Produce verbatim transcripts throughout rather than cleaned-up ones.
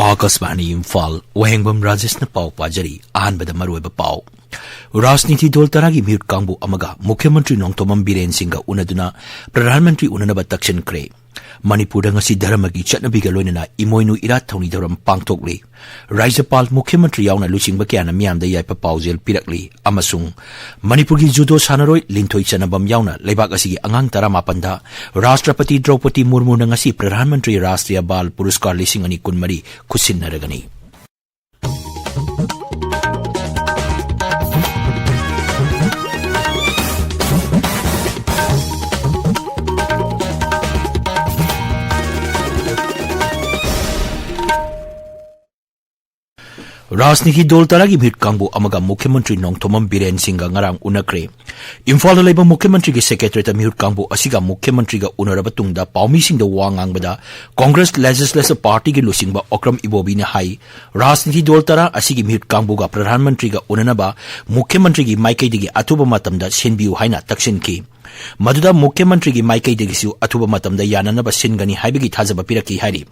ꯑꯥꯀꯥꯁꯕꯥꯅꯤ ꯏꯝꯐꯥꯜ, ꯋꯥꯍꯦꯡꯕꯝ ꯔꯥꯖꯦꯁꯅ ꯄꯥꯎ ꯄꯥꯖꯔꯤ꯫ ꯑꯍꯥꯟꯕꯗ ꯃꯔꯨꯑꯣꯏꯕ ꯄꯥꯎ꯫ ꯔꯥꯖꯅꯤꯇꯤ ꯗꯣꯜ ꯇꯔꯥꯒꯤ ꯃꯤꯍꯨꯠ ꯀꯥꯡꯕꯨ ꯑꯃꯒ ꯃꯨꯈ꯭ꯌ ꯃꯟꯇ꯭ꯔꯤ ꯅꯣꯡꯊꯣꯝꯕꯝ ꯕꯤꯔꯦꯟ ꯁꯤꯡꯒ ꯎꯅꯗꯨꯅ ꯄ꯭ꯔꯙꯥꯟ ꯃꯟꯇ꯭ꯔꯤ ꯎꯅꯅꯕ ꯇꯛꯁꯤꯟꯈ꯭ꯔꯦ꯫ ꯃꯅꯤꯄꯨꯔꯗ ꯉꯁꯤ ꯙꯔꯃꯒꯤ ꯆꯠꯅꯕꯤꯒ ꯂꯣꯏꯅꯅ ꯏꯃꯣꯏꯅꯨ ꯏꯔꯥꯠ ꯊꯧꯅꯤ ꯊꯧꯔꯝ ꯄꯥꯡꯊꯣꯛꯂꯤ꯫ ꯔꯥꯖ꯭ꯌꯄꯥꯜ, ꯃꯨꯈ꯭ꯌ ꯃꯟꯇ꯭ꯔꯤ ꯌꯥꯎꯅ ꯂꯨꯆꯤꯡꯕ ꯀꯌꯥꯅ ꯃꯤꯌꯥꯝꯗ ꯌꯥꯏꯐ ꯄꯥꯎꯖꯦꯜ ꯄꯤꯔꯛꯂꯤ ꯑꯃꯁꯨꯡ ꯃꯅꯤꯄꯨꯔꯒꯤ ꯖꯨꯗꯣ ꯁꯥꯟꯅꯔꯣꯏ ꯂꯤꯟꯊꯣꯏ ꯆꯅꯕꯝ ꯌꯥꯎꯅ ꯂꯩꯕꯥꯛ ꯑꯁꯤꯒꯤ ꯑꯉꯥꯡ ꯇꯔꯥꯃꯥꯄꯟꯗ ꯔꯥꯁꯇ꯭ꯔꯄꯇꯤ ꯗ꯭ꯔꯧꯄꯗꯤ ꯃꯨꯔꯃꯨꯅ ꯉꯁꯤ ꯄ꯭ꯔꯙꯥꯟ ꯃꯟꯇ꯭ꯔꯤ ꯔꯥꯁꯇ꯭ꯔꯤꯌ ꯕꯥꯜ ꯄꯨꯔꯁꯀꯥꯔ ꯂꯤꯁꯤꯡ ꯑꯅꯤ ꯀꯨꯟꯃꯔꯤ ꯈꯨꯠꯁꯤꯟꯅꯔꯒꯅꯤ꯫ ꯔꯥꯖꯅꯤꯇꯤ ꯗꯣꯜ ꯇꯔꯥꯒꯤ ꯃꯤꯍꯨꯠ ꯀꯥꯡꯕꯨ ꯑꯃꯒ ꯃꯨꯈ꯭ꯌ ꯃꯟꯇ꯭ꯔꯤ ꯅꯣꯡꯊꯣꯝꯕꯝ ꯕꯤꯔꯦꯟ ꯁꯤꯡꯒ ꯉꯔꯥꯡ ꯎꯅꯈ꯭ꯔꯦ꯫ ꯏꯝꯐꯥꯜꯗ ꯂꯩꯕ ꯃꯨꯈ꯭ꯌ ꯃꯟꯇ꯭ꯔꯤꯒꯤ ꯁꯦꯀ꯭ꯔꯦꯇꯔꯤꯌꯦꯠꯇ ꯃꯤꯍꯨꯠ ꯀꯥꯡꯕꯨ ꯑꯁꯤꯒ ꯃꯨꯈ꯭ꯌ ꯃꯟꯇ꯭ꯔꯤꯒ ꯎꯅꯔꯕ ꯇꯨꯡꯗ ꯄꯥꯎꯃꯤꯁꯤꯡꯗ ꯋꯥ ꯉꯥꯡꯕꯗ ꯀꯣꯡꯒ꯭ꯔꯦꯁ ꯂꯦꯖꯤꯁꯂꯦꯆꯔ ꯄꯥꯔꯇꯤꯒꯤ ꯂꯨꯆꯤꯡꯕ ꯑꯣꯀ꯭ꯔꯝ ꯏꯕꯣꯕꯤꯅ ꯍꯥꯏ, ꯔꯥꯖꯅꯤꯇꯤ ꯗꯣꯜ ꯇꯔꯥ ꯑꯁꯤꯒꯤ ꯃꯤꯍꯨꯠ ꯀꯥꯡꯕꯨꯒ ꯄ꯭ꯔꯙꯥꯟ ꯃꯟꯇ꯭ꯔꯤꯒ ꯎꯅꯅꯕ ꯃꯨꯈ꯭ꯌ ꯃꯟꯇ꯭ꯔꯤꯒꯤ ꯃꯥꯏꯀꯩꯗꯒꯤ ꯑꯊꯨꯕ ꯃꯇꯝꯗ ꯁꯤꯟꯕꯤꯌꯨ ꯍꯥꯏꯅ ꯇꯛꯁꯤꯟꯈꯤ꯫ ꯃꯗꯨꯗ ꯃꯨꯈ꯭ꯌ ꯃꯟꯇ꯭ꯔꯤꯒꯤ ꯃꯥꯏꯀꯩꯗꯒꯤꯁꯨ ꯑꯊꯨꯕ ꯃꯇꯝꯗ ꯌꯥꯅꯅꯕ ꯁꯤꯟꯒꯅꯤ ꯍꯥꯏꯕꯒꯤ ꯊꯥꯖꯕ ꯄꯤꯔꯛꯈꯤ ꯍꯥꯏꯔꯤ꯫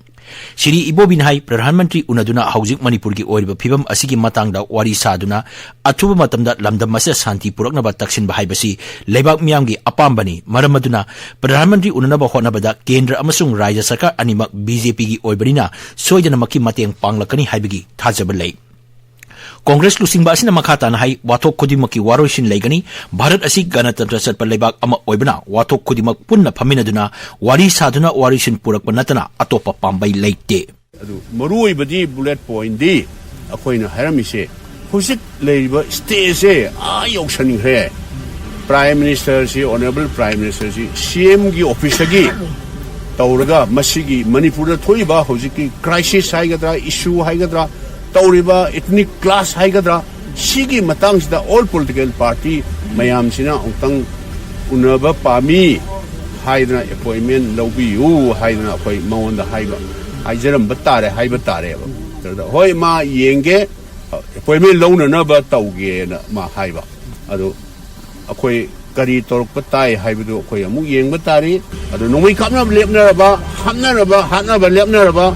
ꯁ꯭ꯔꯤ ꯏꯕꯣꯕꯤꯅ ꯍꯥꯏ, ꯄ꯭ꯔꯙꯥꯟ ꯃꯟꯇ꯭ꯔꯤ ꯎꯅꯗꯨꯅ ꯍꯧꯖꯤꯛ ꯃꯅꯤꯄꯨꯔꯒꯤ ꯑꯣꯏꯔꯤꯕ ꯐꯤꯕꯝ ꯑꯁꯤꯒꯤ ꯃꯇꯥꯡꯗ ꯋꯥꯔꯤ ꯁꯥꯗꯨꯅ ꯑꯊꯨꯕ ꯃꯇꯝꯗ ꯂꯝꯗꯝ ꯑꯁꯤꯗ ꯁꯥꯟꯇꯤ ꯄꯨꯔꯛꯅꯕ ꯇꯛꯁꯤꯟꯕ ꯍꯥꯏꯕꯁꯤ ꯂꯩꯕꯥꯛ ꯃꯤꯌꯥꯝꯒꯤ ꯑꯄꯥꯝꯕꯅꯤ꯫ ꯃꯔꯝ ꯑꯗꯨꯅ ꯄ꯭ꯔꯙꯥꯟ ꯃꯟꯇ꯭ꯔꯤ ꯎꯅꯅꯕ ꯍꯣꯠꯅꯕꯗ ꯀꯦꯟꯗ꯭ꯔ ꯑꯃꯁꯨꯡ ꯔꯥꯖ꯭ꯌ ꯁꯔꯀꯥꯔ ꯑꯅꯤꯃꯛ ꯕꯤ ꯖꯦ ꯄꯤꯒꯤ ꯑꯣꯏꯕꯅꯤꯅ ꯁꯣꯏꯗꯅꯃꯛꯀꯤ ꯃꯇꯦꯡ ꯄꯥꯡꯂꯛꯀꯅꯤ ꯍꯥꯏꯕꯒꯤ ꯊꯥꯖꯕ ꯂꯩ꯫ ꯀꯣꯡꯒ꯭ꯔꯦꯁ ꯂꯨꯆꯤꯡꯕ ꯑꯁꯤꯅ ꯃꯈꯥ ꯇꯥꯅ ꯍꯥꯏ, ꯋꯥꯊꯣꯛ ꯈꯨꯗꯤꯡꯃꯛꯀꯤ ꯋꯥꯔꯣꯏꯁꯤꯟ ꯂꯩꯒꯅꯤ꯫ ꯚꯥꯔꯠ ꯑꯁꯤ ꯒꯅꯇꯟꯇ꯭ꯔ ꯆꯠꯄ ꯂꯩꯕꯥꯛ ꯑꯃ ꯑꯣꯏꯕꯅ ꯋꯥꯊꯣꯛ ꯈꯨꯗꯤꯡꯃꯛ ꯄꯨꯟꯅ ꯐꯝꯃꯤꯟꯅꯗꯨꯅ ꯋꯥꯔꯤ ꯁꯥꯗꯨꯅ ꯋꯥꯔꯣꯏꯁꯤꯟ ꯄꯨꯔꯛꯄ ꯅꯠꯇꯅ ꯑꯇꯣꯞꯄ ꯄꯥꯝꯕꯩ ꯂꯩꯇꯦ꯫ ꯑꯗꯨ ꯃꯔꯨꯑꯣꯏꯕꯗꯤ ꯕꯨꯂꯦꯠ ꯄꯣꯏꯟꯗꯤ ꯑꯩꯈꯣꯏꯅ ꯍꯥꯏꯔꯝꯃꯤꯁꯦ, ꯍꯧꯖꯤꯛ ꯂꯩꯔꯤꯕ ꯁ꯭ꯇꯦꯖꯁꯦ ꯑꯥ ꯌꯧꯁꯟꯈ꯭ꯔꯦ꯫ ꯄ꯭ꯔꯥꯏꯝ ꯃꯤꯅꯤꯁꯇꯔꯁꯤ, ꯑꯣꯅꯔꯦꯕꯜ ꯄ꯭ꯔꯥꯏꯝ ꯃꯤꯅꯤꯁꯇꯔꯁꯤ ꯁꯤ ꯑꯦꯝꯒꯤ ꯑꯣꯐꯤꯁꯇꯒꯤ ꯇꯧꯔꯒ ꯃꯁꯤꯒꯤ ꯃꯅꯤꯄꯨꯔꯗ ꯊꯣꯛꯏꯕ ꯍꯧꯖꯤꯛꯀꯤ ꯀ꯭ꯔꯥꯏꯁꯤꯁ ꯍꯥꯏꯒꯗ꯭ꯔꯥ, ꯏꯁꯨ ꯍꯥꯏꯒꯗ꯭ꯔꯥ, ꯇꯧꯔꯤꯕ ꯏꯊꯅꯤꯛ ꯀ꯭ꯂꯥꯁ ꯍꯥꯏꯒꯗ꯭ꯔꯥ, ꯁꯤꯒꯤ ꯃꯇꯥꯡꯁꯤꯗ ꯑꯣꯜ ꯄꯣꯂꯤꯇꯤꯀꯦꯜ ꯄꯥꯔꯇꯤ ꯃꯌꯥꯝꯁꯤꯅ ꯑꯃꯨꯛꯇꯪ ꯎꯅꯕ ꯄꯥꯝꯃꯤ ꯍꯥꯏꯗꯅ ꯑꯦꯄꯣꯏꯟꯃꯦꯟ ꯂꯧꯕꯤꯌꯨ ꯍꯥꯏꯗꯅ ꯑꯩꯈꯣꯏ ꯃꯉꯣꯟꯗ ꯍꯥꯏꯕ, ꯍꯥꯏꯖꯔꯝꯕ ꯇꯥꯔꯦ, ꯍꯥꯏꯕ ꯇꯥꯔꯦꯕ꯫ ꯑꯗꯨꯗ ꯍꯣꯏ, ꯃꯥ ꯌꯦꯡꯒꯦ, ꯑꯦꯄꯣꯏꯟꯃꯦꯟ ꯂꯧꯅꯅꯕ ꯇꯧꯒꯦꯅ ꯃꯥ ꯍꯥꯏꯕ꯫ ꯑꯗꯨ ꯑꯩꯈꯣꯏ ꯀꯔꯤ ꯇꯧꯔꯛꯄ ꯇꯥꯏ ꯍꯥꯏꯕꯗꯨ ꯑꯩꯈꯣꯏ ꯑꯃꯨꯛ ꯌꯦꯡꯕ ꯇꯥꯔꯤ꯫ ꯑꯗꯨ ꯅꯣꯡꯃꯩ ꯀꯥꯞꯅꯕ ꯂꯦꯞꯅꯔꯕ, ꯍꯥꯠꯅꯔꯕ, ꯍꯥꯠꯅꯕ ꯂꯦꯞꯅꯔꯕ,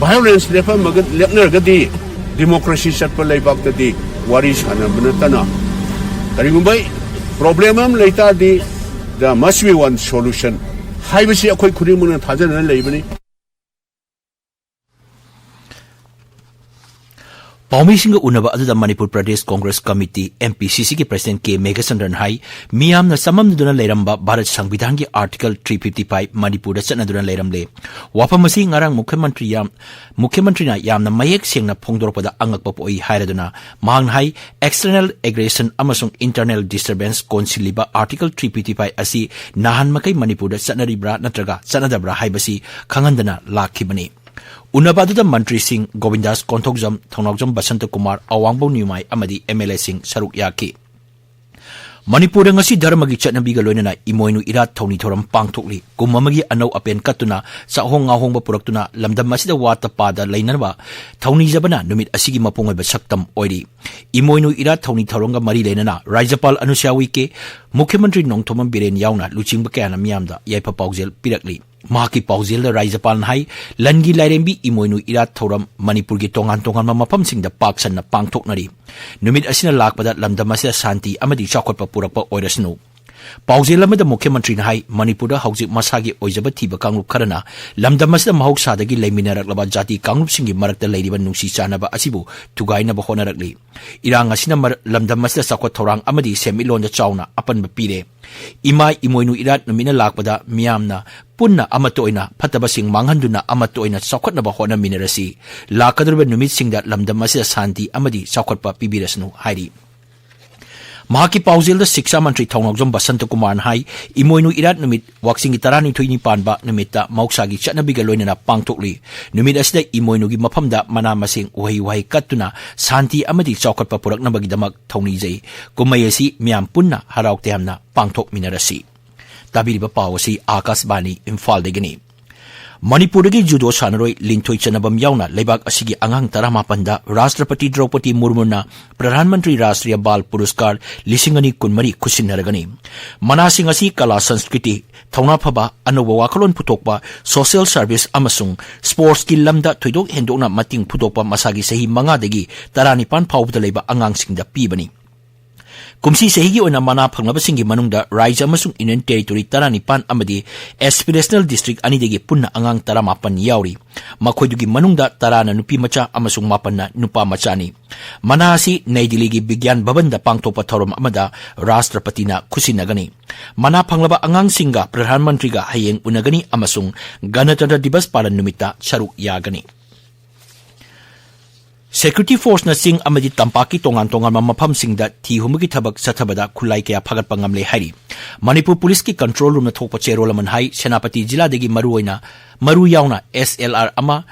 Violence ꯂꯦꯞꯄꯝꯃꯒ, ꯂꯦꯞꯅꯔꯒꯗꯤ democracy ꯆꯠꯄ ꯂꯩꯕꯥꯛꯇꯗꯤ ꯋꯥꯔꯤ ꯁꯥꯟꯅꯕ ꯅꯠꯇꯅ, ꯀꯔꯤꯒꯨꯝꯕ problem ꯑꯃ ꯂꯩ ꯇꯥꯔꯗꯤ, there must be one solution ꯍꯥꯏꯕꯁꯤ ꯑꯩꯈꯣꯏ ꯈꯨꯗꯤꯡꯃꯛꯅ ꯊꯥꯖꯅꯅ ꯂꯩꯕꯅꯤ꯫ ꯄꯥꯎꯃꯤꯁꯤꯡꯒ ꯎꯅꯕ ꯑꯗꯨꯗ Manipur Pradesh Congress committee, M P C C ꯒꯤ president K ꯃꯦꯘꯆꯟꯗ꯭ꯔꯟ ꯍꯥꯏ, ꯃꯤꯌꯥꯝꯅ ꯆꯃꯝꯅꯗꯨꯅ ꯂꯩꯔꯝꯕ Bharat ꯁꯪꯕꯤꯙꯥꯟꯒꯤ article three fifty five ꯃꯅꯤꯄꯨꯔꯗ ꯆꯠꯅꯗꯨꯅ ꯂꯩꯔꯝꯂꯦ꯫ ꯋꯥꯐꯝ ꯑꯁꯤ ꯉꯔꯥꯡ ꯃꯨꯈ꯭ꯌꯃꯟꯇ꯭ꯔꯤ ꯌꯥꯝ, ꯃꯨꯈ꯭ꯌꯃꯟꯇ꯭ꯔꯤꯅ ꯌꯥꯝꯅ ꯃꯌꯦꯛ ꯁꯦꯡꯅ ꯐꯣꯡꯗꯣꯔꯛꯄꯗ ꯑꯉꯛꯄ ꯄꯣꯛꯏ ꯍꯥꯏꯔꯗꯨꯅ ꯃꯍꯥꯛꯅ ꯍꯥꯏ, external aggression ꯑꯃꯁꯨꯡ internal disturbance ꯀꯣꯟꯁꯤꯜꯂꯤꯕ article three fifty five ꯑꯁꯤ ꯅꯍꯥꯟ ꯃꯈꯩ ꯃꯅꯤꯄꯨꯔꯗ ꯆꯠꯅꯔꯤꯕ꯭ꯔꯥ ꯅꯠꯇ꯭ꯔꯒ ꯆꯠꯅꯗꯕ꯭ꯔꯥ ꯍꯥꯏꯕꯁꯤ ꯈꯪꯍꯟꯗꯅ ꯂꯥꯛꯈꯤꯕꯅꯤ꯫ ꯎꯅꯕ ꯑꯗꯨꯗ ꯃꯟꯇ꯭ꯔꯤꯁꯤꯡ ꯒꯣꯕꯤꯟꯗꯥꯁ ꯀꯣꯟꯊꯧꯖꯝ, ꯊꯧꯅꯥꯎꯖꯝ ꯕꯁꯟꯇ ꯀꯨꯃꯥꯔ, ꯑꯋꯥꯡꯕꯧ ꯅꯤꯎꯃꯥꯏ ꯑꯃꯗꯤ M L A ꯁꯤꯡ ꯁꯔꯨꯛ ꯌꯥꯈꯤ꯫ ꯃꯅꯤꯄꯨꯔꯗ ꯉꯁꯤ ꯙꯔꯃꯒꯤ ꯆꯠꯅꯕꯤꯒ ꯂꯣꯏꯅꯅ ꯏꯃꯣꯏꯅꯨ ꯏꯔꯥꯠ ꯊꯧꯅꯤ ꯊꯧꯔꯝ ꯄꯥꯡꯊꯣꯛꯂꯤ꯫ ꯀꯨꯝ ꯑꯃꯒꯤ ꯑꯅꯧ ꯑꯄꯦꯟ ꯀꯠꯇꯨꯅ, ꯆꯥꯛꯍꯣꯡ ꯉꯥꯍꯣꯡꯕ ꯄꯨꯔꯛꯇꯨꯅ ꯂꯝꯗꯝ ꯑꯁꯤꯗ ꯋꯥꯠꯇ ꯄꯥꯗ ꯂꯩꯅꯅꯕ ꯊꯧꯅꯤꯖꯕꯅ ꯅꯨꯃꯤꯠ ꯑꯁꯤꯒꯤ ꯃꯄꯨꯡ ꯑꯣꯏꯕ ꯁꯛꯇꯝ ꯑꯣꯏꯔꯤ꯫ ꯏꯃꯣꯏꯅꯨ ꯏꯔꯥꯠ ꯊꯧꯅꯤ ꯊꯧꯔꯝꯒ ꯃꯔꯤ ꯂꯩꯅꯅ ꯔꯥꯖ꯭ꯌꯄꯥꯜ ꯑꯅꯨꯁ꯭ꯌꯥ ꯎꯏꯀꯦ, ꯃꯨꯈ꯭ꯌꯃꯟꯇ꯭ꯔꯤ ꯅꯣꯡꯊꯣꯝꯕꯝ ꯕꯤꯔꯦꯟ ꯌꯥꯎꯅ ꯂꯨꯆꯤꯡꯕ ꯀꯌꯥꯅ ꯃꯤꯌꯥꯝꯗ ꯌꯥꯏꯐ ꯄꯥꯎꯖꯦꯜ ꯄꯤꯔꯛꯂꯤ꯫ ꯃꯍꯥꯛꯀꯤ ꯄꯥꯎꯖꯦꯜꯗ ꯔꯥꯖ꯭ꯌꯄꯥꯜꯅ ꯍꯥꯏ, ꯂꯟꯒꯤ ꯂꯥꯏꯔꯦꯝꯕꯤ ꯏꯃꯣꯏꯅꯨ ꯏꯔꯥꯠ ꯊꯧꯔꯝ ꯃꯅꯤꯄꯨꯔꯒꯤ ꯇꯣꯉꯥꯟ ꯇꯣꯉꯥꯟꯕ ꯃꯐꯝꯁꯤꯡꯗ ꯄꯥꯛ ꯁꯟꯅ ꯄꯥꯡꯊꯣꯛꯅꯔꯤ꯫ ꯅꯨꯃꯤꯠ ꯑꯁꯤꯅ ꯂꯥꯛꯄꯗ ꯂꯝꯗꯝ ꯑꯁꯤꯗ ꯁꯥꯟꯇꯤ ꯑꯃꯗꯤ ꯆꯥꯎꯈꯠꯄ ꯄꯨꯔꯛꯄ ꯑꯣꯏꯔꯁꯅꯨ꯫ ꯄꯥꯎꯖꯦꯜ ꯑꯃꯗ ꯃꯨꯈ꯭ꯌꯃꯟꯇ꯭ꯔꯤꯅ ꯍꯥꯏ, ꯃꯅꯤꯄꯨꯔꯗ ꯍꯧꯖꯤꯛ ꯃꯁꯥꯒꯤ ꯑꯣꯏꯖꯕ ꯊꯤꯕ ꯀꯥꯡꯂꯨꯞ ꯈꯔꯅ ꯂꯝꯗꯝ ꯑꯁꯤꯗ ꯃꯍꯧꯁꯥꯗꯒꯤ ꯂꯩꯃꯤꯟꯅꯔꯛꯂꯕ ꯖꯥꯇꯤ ꯀꯥꯡꯂꯨꯞꯁꯤꯡꯒꯤ ꯃꯔꯛꯇ ꯂꯩꯔꯤꯕ ꯅꯨꯡꯁꯤ ꯆꯥꯟꯅꯕ ꯑꯁꯤꯕꯨ ꯊꯨꯒꯥꯏꯅꯕ ꯍꯣꯠꯅꯔꯛꯂꯤ꯫ ꯏꯔꯥꯡ ꯑꯁꯤꯅ ꯃꯔ-, ꯂꯝꯗꯝ ꯑꯁꯤꯗ ꯆꯥꯎꯈꯠ ꯊꯧꯔꯥꯡ ꯑꯃꯗꯤ ꯁꯦꯟꯃꯤꯠꯂꯣꯟꯗ ꯆꯥꯎꯅ ꯑꯄꯟꯕ ꯄꯤꯔꯦ꯫ ꯏꯃꯥ ꯏꯃꯣꯏꯅꯨ ꯏꯔꯥꯠ ꯅꯨꯃꯤꯠꯅ ꯂꯥꯛꯄꯗ ꯃꯤꯌꯥꯝꯅ ꯄꯨꯟꯅ ꯑꯃꯠꯇ ꯑꯣꯏꯅ ꯐꯠꯇꯕꯁꯤꯡ ꯃꯥꯡꯍꯟꯗꯨꯅ ꯑꯃꯠꯇ ꯑꯣꯏꯅ ꯆꯥꯎꯈꯠꯅꯕ ꯍꯣꯠꯅꯃꯤꯟꯅꯔꯁꯤ꯫ ꯂꯥꯛꯀꯗꯧꯔꯤꯕ ꯅꯨꯃꯤꯠꯁꯤꯡꯗ ꯂꯝꯗꯝ ꯑꯁꯤꯗ ꯁꯥꯟꯇꯤ ꯑꯃꯗꯤ ꯆꯥꯎꯈꯠꯄ ꯄꯤꯕꯤꯔꯁꯅꯨ ꯍꯥꯏꯔꯤ꯫ ꯃꯍꯥꯛꯀꯤ ꯄꯥꯎꯖꯦꯜꯗ ꯁꯤꯛꯁꯥ ꯃꯟꯇ꯭ꯔꯤ ꯊꯧꯅꯥꯎꯖꯝ ꯕꯁꯟꯇ ꯀꯨꯃꯥꯔꯅ ꯍꯥꯏ, ꯏꯃꯣꯏꯅꯨ ꯏꯔꯥꯠ ꯅꯨꯃꯤꯠ ꯋꯥꯛꯆꯤꯡꯒꯤ ꯇꯔꯥꯅꯤꯊꯣꯏꯅꯤ ꯄꯥꯟꯕ ꯅꯨꯃꯤꯠꯇ ꯃꯍꯧꯁꯥꯒꯤ ꯆꯠꯅꯕꯤꯒ ꯂꯣꯏꯅꯅ ꯄꯥꯡꯊꯣꯛꯂꯤ꯫ ꯅꯨꯃꯤꯠ ꯑꯁꯤꯗ ꯏꯃꯣꯏꯅꯨꯒꯤ ꯃꯐꯝꯗ ꯃꯅꯥ ꯃꯁꯤꯡ, ꯎꯍꯩ ꯋꯥꯍꯩ ꯀꯠꯇꯨꯅ ꯁꯥꯟꯇꯤ ꯑꯃꯗꯤ ꯆꯥꯎꯈꯠꯄ ꯄꯨꯔꯛꯅꯕꯒꯤꯗꯃꯛ ꯊꯧꯅꯤꯖꯩ꯫ ꯀꯨꯝꯍꯩ ꯑꯁꯤ ꯃꯤꯌꯥꯝ ꯄꯨꯟꯅ ꯍꯔꯥꯎ ꯇꯌꯥꯝꯅ ꯄꯥꯡꯊꯣꯛꯃꯤꯟꯅꯔꯁꯤ꯫ ꯇꯥꯕꯤꯔꯤꯕ ꯄꯥꯎ ꯑꯁꯤ ꯑꯥꯀꯥꯁꯕꯥꯅꯤ ꯏꯝꯐꯥꯜꯗꯒꯤꯅꯤ꯫ ꯃꯅꯤꯄꯨꯔꯗꯒꯤ ꯖꯨꯗꯣ ꯁꯥꯟꯅꯔꯣꯏ ꯂꯤꯟꯊꯣꯏ ꯆꯅꯕꯝ ꯌꯥꯎꯅ ꯂꯩꯕꯥꯛ ꯑꯁꯤꯒꯤ ꯑꯉꯥꯡ ꯇꯔꯥꯃꯥꯄꯟꯗ ꯔꯥꯁꯇ꯭ꯔꯄꯇꯤ ꯗ꯭ꯔꯧꯄꯗꯤ ꯃꯨꯔꯃꯨꯅ ꯄ꯭ꯔꯙꯥꯟ ꯃꯟꯇ꯭ꯔꯤ ꯔꯥꯁꯇ꯭ꯔꯤꯌ ꯕꯥꯜ ꯄꯨꯔꯁꯀꯥꯔ ꯂꯤꯁꯤꯡ ꯑꯅꯤ ꯀꯨꯟꯃꯔꯤ ꯈꯨꯠꯁꯤꯟꯅꯔꯒꯅꯤ꯫ ꯃꯅꯥꯁꯤꯡ ꯑꯁꯤ ꯀꯂꯥ ꯁꯪꯁꯀ꯭ꯔꯤꯇꯤ, ꯊꯧꯅꯥ ꯐꯕ, ꯑꯅꯧꯕ ꯋꯥꯈꯜꯂꯣꯟ ꯄꯨꯊꯣꯛꯄ, ꯁꯣꯁꯤꯌꯦꯜ ꯁꯔꯚꯤꯁ ꯑꯃꯁꯨꯡ ꯁ꯭ꯄꯣꯔꯠꯁꯀꯤ ꯂꯝꯗ ꯊꯣꯏꯗꯣꯛ ꯍꯦꯟꯗꯣꯛꯅ ꯃꯇꯦꯡ ꯄꯨꯊꯣꯛꯄ ꯃꯁꯥꯒꯤ ꯆꯍꯤ ꯃꯉꯥꯗꯒꯤ ꯇꯔꯥꯅꯤꯄꯥꯟ ꯐꯥꯎꯕꯗ ꯂꯩꯕ ꯑꯉꯥꯡꯁꯤꯡꯗ ꯄꯤꯕꯅꯤ꯫ ꯀꯨꯝꯁꯤ ꯆꯍꯤꯒꯤ ꯑꯣꯏꯅ ꯃꯅꯥ ꯐꯪꯂꯕꯁꯤꯡꯒꯤ ꯃꯅꯨꯡꯗ ꯔꯥꯏꯖ꯭ꯌ ꯑꯃꯁꯨꯡ ꯌꯨꯅꯤꯌꯟ ꯇꯦꯔꯤꯇꯣꯔꯤ ꯇꯔꯥꯅꯤꯄꯥꯟ ꯑꯃꯗꯤ ꯑꯦꯁꯄꯤꯔꯦꯁꯅꯦꯜ ꯗꯤꯁꯇ꯭ꯔꯤꯛ ꯑꯅꯤꯗꯒꯤ ꯄꯨꯟꯅ ꯑꯉꯥꯡ ꯇꯔꯥꯃꯥꯄꯟ ꯌꯥꯎꯔꯤ꯫ ꯃꯈꯣꯏꯗꯨꯒꯤ ꯃꯅꯨꯡꯗ ꯇꯔꯥꯅ ꯅꯨꯄꯤ ꯃꯆꯥ ꯑꯃꯁꯨꯡ ꯃꯥꯄꯟꯅ ꯅꯨꯄꯥ ꯃꯆꯥꯅꯤ꯫ ꯃꯅꯥ ꯑꯁꯤ ꯅꯩ ꯗꯤꯜꯂꯤꯒꯤ ꯕꯤꯒ꯭ꯌꯥꯟ ꯚꯕꯟꯗ ꯄꯥꯡꯊꯣꯛꯄ ꯊꯧꯔꯝ ꯑꯃꯗ ꯔꯥꯁꯇ꯭ꯔꯄꯇꯤꯅ ꯈꯨꯠꯁꯤꯟꯅꯒꯅꯤ꯫ ꯃꯅꯥ ꯐꯪꯂꯕ ꯑꯉꯥꯡꯁꯤꯡꯒ ꯄ꯭ꯔꯙꯥꯟ ꯃꯟꯇ꯭ꯔꯤꯒ ꯍꯌꯦꯡ ꯎꯅꯒꯅꯤ ꯑꯃꯁꯨꯡ ꯒꯅꯇꯟꯇ꯭ꯔ ꯗꯤꯕꯁ ꯄꯥꯂꯟ ꯅꯨꯃꯤꯠꯇ ꯁꯔꯨꯛ ꯌꯥꯒꯅꯤ꯫ ꯁꯦꯀ꯭ꯌꯨꯔꯤꯇꯤ ꯐꯣꯔꯁꯅ ꯆꯤꯡ ꯑꯃꯗꯤ ꯇꯝꯄꯥꯛꯀꯤ ꯇꯣꯉꯥꯟ ꯇꯣꯉꯥꯟꯕ ꯃꯐꯝꯁꯤꯡꯗ ꯊꯤ ꯍꯨꯝꯕꯒꯤ ꯊꯕꯛ ꯆꯠꯊꯕꯗ ꯈꯨꯠꯂꯥꯏ ꯀꯌꯥ ꯐꯥꯒꯠꯄ ꯉꯝꯂꯦ ꯍꯥꯏꯔꯤ꯫ ꯃꯅꯤꯄꯨꯔ ꯄꯨꯂꯤꯁꯀꯤ ꯀꯟꯇ꯭ꯔꯣꯜ ꯔꯨꯝꯅ ꯊꯣꯛꯄ ꯆꯦꯔꯣꯜ ꯑꯃꯅ ꯍꯥꯏ, ꯁꯦꯅꯥꯄꯇꯤ ꯖꯤꯂꯥꯗꯒꯤ ꯃꯔꯨꯑꯣꯏꯅ, ꯃꯔꯨ ꯌꯥꯎꯅ ꯑꯦꯁ ꯑꯦꯜ ꯑꯥꯔ ꯑꯃ,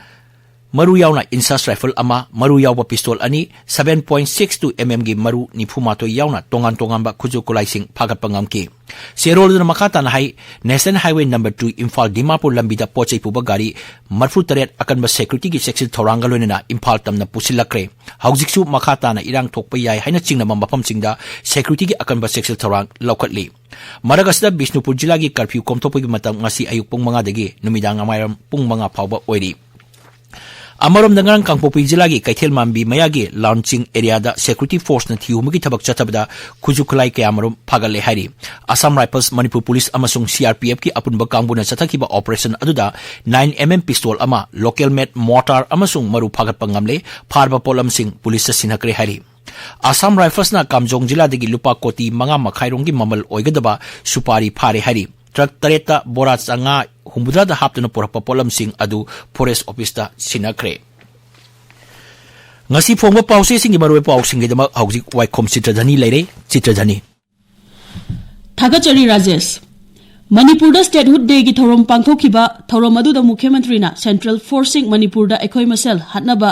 ꯃꯔꯨ ꯌꯥꯎꯅ ꯏꯟꯁꯥꯁ ꯔꯥꯏꯐꯜ ꯑꯃ, ꯃꯔꯨ ꯌꯥꯎꯕ ꯄꯤꯁꯇꯣꯜ ꯑꯅꯤ, seven point six two MM ꯒꯤ ꯃꯔꯨ ꯅꯤꯐꯨ ꯃꯥꯊꯣꯏ ꯌꯥꯎꯅ ꯇꯣꯉꯥꯟ ꯇꯣꯉꯥꯟꯕ ꯈꯨꯠꯁꯨ ꯈꯨꯠꯂꯥꯏꯁꯤꯡ ꯐꯥꯒꯠꯄ ꯉꯝꯈꯤ꯫ ꯆꯦꯔꯣꯜꯗꯨꯅ ꯃꯈꯥ ꯇꯥꯅ ꯍꯥꯏ, National Highway number two Imphal Dimapur ꯂꯝꯕꯤꯗ ꯄꯣꯠ ꯆꯩ ꯄꯨꯕ ꯒꯥꯔꯤ ꯃꯔꯤꯐꯨ ꯇꯔꯦꯠ ꯑꯀꯟꯕ ꯁꯦꯀ꯭ꯌꯨꯔꯤꯇꯤꯒꯤ ꯆꯦꯛꯁꯤꯜ ꯊꯧꯔꯥꯡꯒ ꯂꯣꯏꯅꯅ ꯏꯝꯐꯥꯜ ꯇꯝꯅ ꯄꯨꯁꯤꯜꯂꯛꯈ꯭ꯔꯦ꯫ ꯍꯧꯖꯤꯛꯁꯨ ꯃꯈꯥ ꯇꯥꯅ ꯏꯔꯥꯡ ꯊꯣꯛꯄ ꯌꯥꯏ ꯍꯥꯏꯅ ꯆꯤꯡꯅꯕ ꯃꯐꯝꯁꯤꯡꯗ ꯁꯦꯀ꯭ꯌꯨꯔꯤꯇꯤꯒꯤ ꯑꯀꯟꯕ ꯆꯦꯛꯁꯤꯜ ꯊꯧꯔꯥꯡ ꯂꯧꯈꯠꯂꯤ꯫ ꯃꯔꯛ ꯑꯁꯤꯗ ꯕꯤꯁꯅꯨꯄꯨꯔ ꯖꯤꯂꯥꯒꯤ ꯀꯔꯐ꯭ꯌꯨ ꯀꯣꯝꯊꯣꯛꯄꯒꯤ ꯃꯇꯝ ꯉꯁꯤ ꯑꯌꯨꯛ ꯄꯨꯡ ꯃꯉꯥꯗꯒꯤ ꯅꯨꯃꯤꯗꯥꯡ ꯋꯥꯏꯔꯝ ꯄꯨꯡ ꯃꯉꯥ ꯐꯥꯎꯕ ꯑꯣꯏꯔꯤ꯫ ꯑꯃꯔꯣꯝꯗ ꯉꯔꯥꯡ ꯀꯥꯡꯄꯣꯛꯄꯤ ꯖꯤꯂꯥꯒꯤ ꯀꯩꯊꯦꯜ ꯃꯥꯟꯕꯤ ꯃꯌꯥꯒꯤ ꯂꯥꯟꯆꯤꯡ ꯑꯦꯔꯤꯌꯥꯗ ꯁꯦꯀ꯭ꯌꯨꯔꯤꯇꯤ ꯐꯣꯔꯁꯅ ꯊꯤꯍꯨꯝꯕꯒꯤ ꯊꯕꯛ ꯆꯠꯊꯕꯗ ꯈꯨꯠꯁꯨ ꯈꯨꯠꯂꯥꯏ ꯀꯌꯥꯃꯔꯨꯝ ꯐꯥꯒꯠꯂꯦ ꯍꯥꯏꯔꯤ꯫ ꯑꯁꯥꯝ ꯔꯥꯏꯐꯜꯁ, ꯃꯅꯤꯄꯨꯔ ꯄꯨꯂꯤꯁ ꯑꯃꯁꯨꯡ CRPFꯀꯤ ꯑꯄꯨꯟꯕ ꯀꯥꯡꯕꯨꯅ ꯆꯠꯊꯈꯤꯕ ꯑꯣꯄꯔꯦꯁꯟ ꯑꯗꯨꯗ nine MM ꯄꯤꯁꯇꯣꯜ ꯑꯃ, ꯂꯣꯀꯦꯜ ꯃꯦꯗ ꯃꯣꯔꯇꯥꯔ ꯑꯃꯁꯨꯡ ꯃꯔꯨ ꯐꯥꯒꯠꯄ ꯉꯝꯂꯦ꯫ ꯐꯥꯔꯕ ꯄꯣꯠꯂꯝꯁꯤꯡ ꯄꯨꯂꯤꯁꯇ ꯁꯤꯟꯅꯈ꯭ꯔꯦ ꯍꯥꯏꯔꯤ꯫ ꯑꯁꯥꯝ ꯔꯥꯏꯐꯜꯁꯅ ꯀꯥꯝꯖꯣꯡ ꯖꯤꯂꯥꯗꯒꯤ ꯂꯨꯄꯥ ꯀꯣꯇꯤ ꯃꯉꯥ ꯃꯈꯥꯏꯔꯣꯝꯒꯤ ꯃꯃꯜ ꯑꯣꯏꯒꯗꯕ ꯁꯨꯄꯥꯔꯤ ꯐꯥꯔꯦ ꯍꯥꯏꯔꯤ꯫ ꯇ꯭ꯔꯛ ꯇꯔꯦꯠꯇ ꯕꯣꯔꯥ ꯆꯥꯉꯥ ꯍꯨꯝꯐꯨꯇꯔꯥꯗ ꯍꯥꯞꯇꯨꯅ ꯄꯨꯔꯛꯄ ꯄꯣꯠꯂꯝꯁꯤꯡ ꯑꯗꯨ ꯐꯣꯔꯦꯁ ꯑꯣꯐꯤꯁꯇ ꯁꯤꯟꯅꯈ꯭ꯔꯦ꯫ ꯉꯁꯤ ꯐꯣꯡꯕ ꯄꯥꯎꯆꯦꯁꯤꯡꯒꯤ ꯃꯔꯨꯑꯣꯏꯕ ꯄꯥꯎꯁꯤꯡꯒꯤꯗꯃꯛ ꯍꯧꯖꯤꯛ ꯋꯥꯏꯈꯣꯝ ꯆꯤꯇ꯭ꯔꯙꯅꯤ ꯂꯩꯔꯦ꯫ ꯆꯤꯇ꯭ꯔꯙꯅꯤ꯫ ꯊꯥꯒꯠꯆꯔꯤ ꯔꯥꯖꯦꯁ꯫ ꯃꯅꯤꯄꯨꯔꯗ ꯁ꯭ꯇꯦꯠꯍꯨꯗ ꯗꯦꯒꯤ ꯊꯧꯔꯝ ꯄꯥꯡꯊꯣꯛꯈꯤꯕ꯫ ꯊꯧꯔꯝ ꯑꯗꯨꯗ ꯃꯨꯈ꯭ꯌ ꯃꯟꯇ꯭ꯔꯤꯅ ꯁꯦꯟꯇ꯭ꯔꯦꯜ ꯐꯣꯔꯁꯁꯤꯡ ꯃꯅꯤꯄꯨꯔꯗ ꯑꯩꯈꯣꯏ ꯃꯁꯦꯜ ꯍꯥꯠꯅꯕ,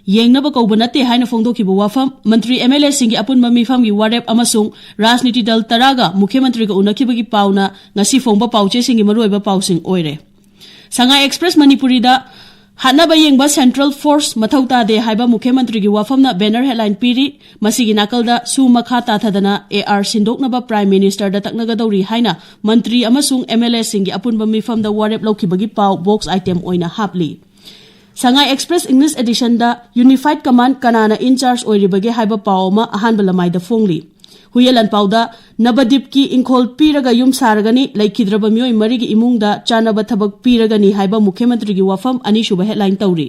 ꯌꯦꯡꯅꯕ ꯀꯧꯕ ꯅꯠꯇꯦ ꯍꯥꯏꯅ ꯐꯣꯡꯗꯣꯛꯈꯤꯕ ꯋꯥꯐꯝ, ꯃꯟꯇ꯭ꯔꯤ, MLAꯁꯤꯡꯒꯤ ꯑꯄꯨꯟꯕ ꯃꯤꯐꯝꯒꯤ ꯋꯥꯔꯦꯞ ꯑꯃꯁꯨꯡ ꯔꯥꯖꯅꯤꯇꯤ ꯗꯜ ꯇꯔꯥꯒ ꯃꯨꯈ꯭ꯌ ꯃꯟꯇ꯭ꯔꯤꯒ ꯎꯅꯈꯤꯕꯒꯤ ꯄꯥꯎꯅ ꯉꯁꯤ ꯐꯣꯡꯕ ꯄꯥꯎꯆꯦꯁꯤꯡꯒꯤ ꯃꯔꯨꯑꯣꯏꯕ ꯄꯥꯎꯁꯤꯡ ꯑꯣꯏꯔꯦ꯫ ꯁꯉꯥꯏ ꯑꯦꯛꯁꯄ꯭ꯔꯦꯁ ꯃꯅꯤꯄꯨꯔꯤꯗ ꯍꯥꯠꯅꯕ ꯌꯦꯡꯕ ꯁꯦꯟꯇ꯭ꯔꯦꯜ ꯐꯣꯔꯁ ꯃꯊꯧ ꯇꯥꯗꯦ ꯍꯥꯏꯕ ꯃꯨꯈ꯭ꯌ ꯃꯟꯇ꯭ꯔꯤꯒꯤ ꯋꯥꯐꯝꯅ ꯕꯦꯅꯔ ꯍꯦꯗꯂꯥꯏꯟ ꯄꯤꯔꯤ꯫ ꯃꯁꯤꯒꯤ ꯅꯥꯀꯜꯗ ꯁꯨ ꯃꯈꯥ ꯇꯥꯊꯗꯅ ꯑꯦ ꯑꯥꯔ ꯁꯤꯟꯗꯣꯛꯅꯕ ꯄ꯭ꯔꯥꯏꯝ ꯃꯤꯅꯤꯁꯇꯔꯗ ꯇꯛꯅꯒꯗꯧꯔꯤ ꯍꯥꯏꯅ ꯃꯟꯇ꯭ꯔꯤ ꯑꯃꯁꯨꯡ ꯑꯦꯝ ꯑꯦꯜ ꯑꯦꯁꯤꯡꯒꯤ ꯑꯄꯨꯟꯕ ꯃꯤꯐꯝꯗ ꯋꯥꯔꯦꯞ ꯂꯧꯈꯤꯕꯒꯤ ꯄꯥꯎ ꯕꯣꯛꯁ ꯑꯥꯏꯇꯦꯝ ꯑꯣꯏꯅ ꯍꯥꯞꯂꯤ꯫ ꯁꯉꯥꯏ ꯑꯦꯛꯁꯄ꯭ꯔꯦꯁ ꯏꯪꯂꯤꯁ ꯑꯦꯗꯤꯁꯟꯗ ꯌꯨꯅꯤꯐꯥꯏꯠ ꯀꯃꯥꯟ ꯀꯅꯥꯅ ꯏꯟ ꯆꯥꯔꯖ ꯑꯣꯏꯔꯤꯕꯒꯦ ꯍꯥꯏꯕ ꯄꯥꯎ ꯑꯃ ꯑꯍꯥꯟꯕ ꯂꯃꯥꯏꯗ ꯐꯣꯡꯂꯤ꯫ ꯍꯨꯌꯦꯟ ꯂꯥꯟꯄꯥꯎꯗ ꯅꯕꯗꯤꯞꯀꯤ ꯏꯪꯈꯣꯜ ꯄꯤꯔꯒ ꯌꯨꯝ ꯁꯥꯔꯒꯅꯤ, ꯂꯩꯈꯤꯗ꯭ꯔꯕ ꯃꯤꯑꯣꯏ ꯃꯔꯤꯒꯤ ꯏꯃꯨꯡꯗ ꯆꯥꯅꯕ ꯊꯕꯛ ꯄꯤꯔꯒꯅꯤ ꯍꯥꯏꯕ ꯃꯨꯈ꯭ꯌ ꯃꯟꯇ꯭ꯔꯤꯒꯤ ꯋꯥꯐꯝ ꯑꯅꯤꯁꯨꯕ ꯍꯦꯗꯂꯥꯏꯟ ꯇꯧꯔꯤ꯫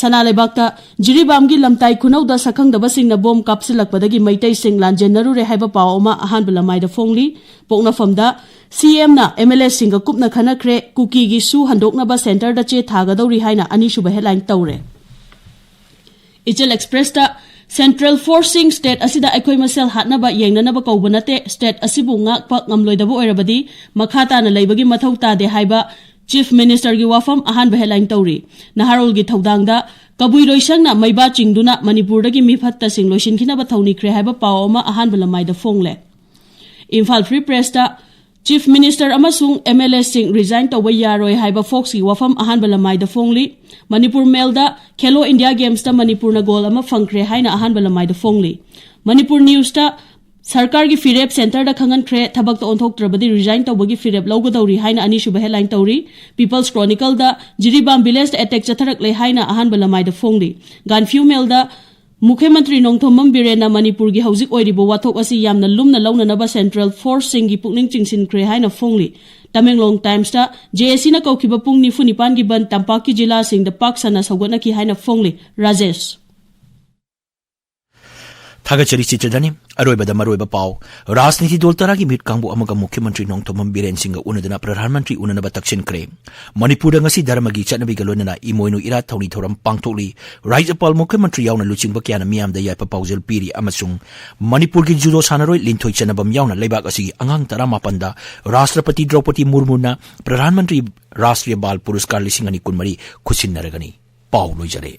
ꯁꯅꯥ ꯂꯩꯕꯥꯛꯇ ꯖꯤꯔꯤꯕꯥꯝꯒꯤ ꯂꯝꯇꯥꯏ ꯈꯨꯅꯧꯗ ꯁꯛꯈꯪꯗꯕꯁꯤꯡꯅ ꯕꯣꯝ ꯀꯥꯞꯁꯤꯜꯂꯛꯄꯗꯒꯤ ꯃꯩꯇꯩꯁꯤꯡ ꯂꯥꯟꯖꯦꯟꯅꯔꯨꯔꯦ ꯍꯥꯏꯕ ꯄꯥꯎ ꯑꯃ ꯑꯍꯥꯟꯕ ꯂꯃꯥꯏꯗ ꯐꯣꯡꯂꯤ꯫ ꯄꯣꯛꯅꯐꯝꯗ ꯁꯤ ꯑꯦꯝꯅ ꯑꯦꯝ ꯑꯦꯜ ꯑꯦꯁꯤꯡꯒ ꯀꯨꯞꯅ ꯈꯟꯅꯈ꯭ꯔꯦ, ꯀꯨꯀꯤꯒꯤ ꯁꯨ ꯍꯟꯗꯣꯛꯅꯕ ꯁꯦꯟꯇꯔꯗ ꯆꯦ ꯊꯥꯒꯗꯧꯔꯤ ꯍꯥꯏꯅ ꯑꯅꯤꯁꯨꯕ ꯍꯦꯗꯂꯥꯏꯟ ꯇꯧꯔꯦ꯫ ꯏꯆꯦꯜ ꯑꯦꯛꯁꯄ꯭ꯔꯦꯁꯇ ꯁꯦꯟꯇ꯭ꯔꯦꯜ ꯐꯣꯔꯁꯁꯤꯡ ꯁ꯭ꯇꯦꯠ ꯑꯁꯤꯗ ꯑꯩꯈꯣꯏ ꯃꯁꯦꯜ ꯍꯥꯠꯅꯕ ꯌꯦꯡꯅꯅꯕ ꯀꯧꯕ ꯅꯠꯇꯦ, ꯁ꯭ꯇꯦꯠ ꯑꯁꯤꯕꯨ ꯉꯥꯛꯄ ꯉꯝꯂꯣꯏꯗꯕ ꯑꯣꯏꯔꯕꯗꯤ ꯃꯈꯥ ꯇꯥꯅ ꯂꯩꯕꯒꯤ ꯃꯊꯧ ꯇꯥꯗꯦ ꯍꯥꯏꯕ ꯆꯤꯐ ꯃꯤꯅꯤꯁꯇꯔꯒꯤ ꯋꯥꯐꯝ ꯑꯍꯥꯟꯕ ꯍꯦꯗꯂꯥꯏꯟ ꯇꯧꯔꯤ꯫ ꯅꯍꯥꯔꯣꯜꯒꯤ ꯊꯧꯗꯥꯡꯗ ꯀꯕꯨꯏ ꯂꯣꯏꯁꯪꯅ ꯃꯩꯕꯥ ꯆꯤꯡꯗꯨꯅ ꯃꯅꯤꯄꯨꯔꯗꯒꯤ ꯃꯤꯐꯠꯇꯁꯤꯡ ꯂꯣꯏꯁꯤꯟꯈꯤꯅꯕ ꯊꯧꯅꯤꯈ꯭ꯔꯦ ꯍꯥꯏꯕ ꯄꯥꯎ ꯑꯃ ꯑꯍꯥꯟꯕ ꯂꯃꯥꯏꯗ ꯐꯣꯡꯂꯦ꯫ ꯏꯝꯐꯥꯜ ꯐ꯭ꯔꯤ ꯄ꯭ꯔꯦꯁꯇ ꯆꯤꯐ ꯃꯤꯅꯤꯁꯇꯔ ꯑꯃꯁꯨꯡ ꯑꯦꯝ ꯑꯦꯜ ꯑꯦꯁꯤꯡ ꯔꯤꯖꯥꯏꯟ ꯇꯧꯕ ꯌꯥꯔꯣꯏ ꯍꯥꯏꯕ ꯐꯣꯛꯁꯀꯤ ꯋꯥꯐꯝ ꯑꯍꯥꯟꯕ ꯂꯃꯥꯏꯗ ꯐꯣꯡꯂꯤ꯫ ꯃꯅꯤꯄꯨꯔ ꯃꯦꯜꯗ ꯈꯦꯂꯣ ꯏꯟꯗꯤꯌꯥ ꯒꯦꯝꯁꯇ ꯃꯅꯤꯄꯨꯔꯅ ꯒꯣꯜ ꯑꯃ ꯐꯪꯈ꯭ꯔꯦ ꯍꯥꯏꯅ ꯑꯍꯥꯟꯕ ꯂꯃꯥꯏꯗ ꯐꯣꯡꯂꯤ꯫ ꯃꯅꯤꯄꯨꯔ ꯅ꯭ꯌꯨꯁꯇ ꯁꯔꯀꯥꯔꯒꯤ ꯐꯤꯔꯦꯞ ꯁꯦꯟꯇꯔꯗ ꯈꯪꯍꯟꯈ꯭ꯔꯦ, ꯊꯕꯛꯇ ꯑꯣꯟꯊꯣꯛꯇ꯭ꯔꯕꯗꯤ ꯔꯤꯖꯥꯏꯟ ꯇꯧꯕꯒꯤ ꯐꯤꯔꯦꯞ ꯂꯧꯒꯗꯧꯔꯤ ꯍꯥꯏꯅ ꯑꯅꯤꯁꯨꯕ ꯍꯦꯗꯂꯥꯏꯟ ꯇꯧꯔꯤ꯫ ꯄꯤꯄꯜꯁ ꯀ꯭ꯔꯣꯅꯤꯀꯜꯗ ꯖꯤꯔꯤꯕꯥꯝ ꯚꯤꯂꯦꯖꯇ ꯑꯦꯇꯦꯛ ꯆꯠꯊꯔꯛꯂꯦ ꯍꯥꯏꯅ ꯑꯍꯥꯟꯕ ꯂꯃꯥꯏꯗ ꯐꯣꯡꯂꯤ꯫ ꯒꯥꯟꯐ꯭ꯌꯨ ꯃꯦꯜꯗ ꯃꯨꯈ꯭ꯌ ꯃꯟꯇ꯭ꯔꯤ ꯅꯣꯡꯊꯣꯝꯕꯝ ꯕꯤꯔꯦꯟꯅ ꯃꯅꯤꯄꯨꯔꯒꯤ ꯍꯧꯖꯤꯛ ꯑꯣꯏꯔꯤꯕ ꯋꯥꯊꯣꯛ ꯑꯁꯤ ꯌꯥꯝꯅ ꯂꯨꯝꯅ ꯂꯧꯅꯅꯕ ꯁꯦꯟꯇ꯭ꯔꯦꯜ ꯐꯣꯔꯁꯁꯤꯡꯒꯤ ꯄꯨꯛꯅꯤꯡ ꯆꯤꯡꯁꯤꯟꯈ꯭ꯔꯦ ꯍꯥꯏꯅ ꯐꯣꯡꯂꯤ꯫ ꯇꯃꯦꯡꯂꯣꯡ ꯇꯥꯏꯝꯁꯇ ꯖꯦ ꯑꯦ ꯁꯤꯅ ꯀꯧꯈꯤꯕ ꯄꯨꯡ ꯅꯤꯐꯨ ꯅꯤꯄꯥꯟꯒꯤ ꯕꯟ ꯇꯝꯄꯥꯛꯀꯤ ꯖꯤꯂꯥꯁꯤꯡꯗ ꯄꯥꯛ ꯁꯟꯅ ꯁꯧꯒꯠꯅꯈꯤ ꯍꯥꯏꯅ ꯐꯣꯡꯂꯤ꯫ ꯔꯥꯖꯦꯁ꯫ ꯊꯥꯒꯠꯆꯔꯤ ꯆꯤꯇ꯭ꯔꯗꯅꯤ꯫ ꯑꯔꯣꯏꯕꯗ ꯃꯔꯨꯑꯣꯏꯕ ꯄꯥꯎ꯫ ꯔꯥꯖꯅꯤꯇꯤ ꯗꯣꯜ ꯇꯔꯥꯒꯤ ꯃꯤꯍꯨꯠ ꯀꯥꯡꯕꯨ ꯑꯃꯒ ꯃꯨꯈ꯭ꯌ ꯃꯟꯇ꯭ꯔꯤ ꯅꯣꯡꯊꯣꯝꯕꯝ ꯕꯤꯔꯦꯟ ꯁꯤꯡꯒ ꯎꯅꯗꯨꯅ ꯄ꯭ꯔꯙꯥꯟ ꯃꯟꯇ꯭ꯔꯤ ꯎꯅꯅꯕ ꯇꯛꯁꯤꯟꯈ꯭ꯔꯦ꯫ ꯃꯅꯤꯄꯨꯔꯗ ꯉꯁꯤ ꯙꯔꯃꯒꯤ ꯆꯠꯅꯕꯤꯒ ꯂꯣꯏꯅꯅ ꯏꯃꯣꯏꯅꯨ ꯏꯔꯥꯠ ꯊꯧꯅꯤ ꯊꯧꯔꯝ ꯄꯥꯡꯊꯣꯛꯂꯤ꯫ ꯔꯥꯖ꯭ꯌꯄꯥꯜ, ꯃꯨꯈ꯭ꯌ ꯃꯟꯇ꯭ꯔꯤ ꯌꯥꯎꯅ ꯂꯨꯆꯤꯡꯕ ꯀꯌꯥꯅ ꯃꯤꯌꯥꯝꯗ ꯌꯥꯏꯐ ꯄꯥꯎꯖꯦꯜ ꯄꯤꯔꯤ ꯑꯃꯁꯨꯡ ꯃꯅꯤꯄꯨꯔꯒꯤ ꯖꯨꯗꯣ ꯁꯥꯟꯅꯔꯣꯏ ꯂꯤꯟꯊꯣꯏ ꯆꯟꯅꯕꯝ ꯌꯥꯎꯅ ꯂꯩꯕꯥꯛ ꯑꯁꯤꯒꯤ ꯑꯉꯥꯡ ꯇꯔꯥꯃꯥꯄꯟꯗ ꯔꯥꯁꯇ꯭ꯔꯄꯇꯤ ꯗ꯭ꯔꯧꯄꯗꯤ ꯃꯨꯔꯃꯨꯅ ꯄ꯭ꯔꯙꯥꯟ ꯃꯟꯇ꯭ꯔꯤ ꯔꯥꯁꯇ꯭ꯔꯤꯌ ꯕꯥꯜ ꯄꯨꯔꯁꯀꯥꯔ ꯂꯤꯁꯤꯡ ꯑꯅꯤ ꯀꯨꯟꯃꯔꯤ ꯈꯨꯠꯁꯤꯟꯅꯔꯒꯅꯤ꯫ ꯄꯥꯎ ꯂꯣꯏꯖꯔꯦ꯫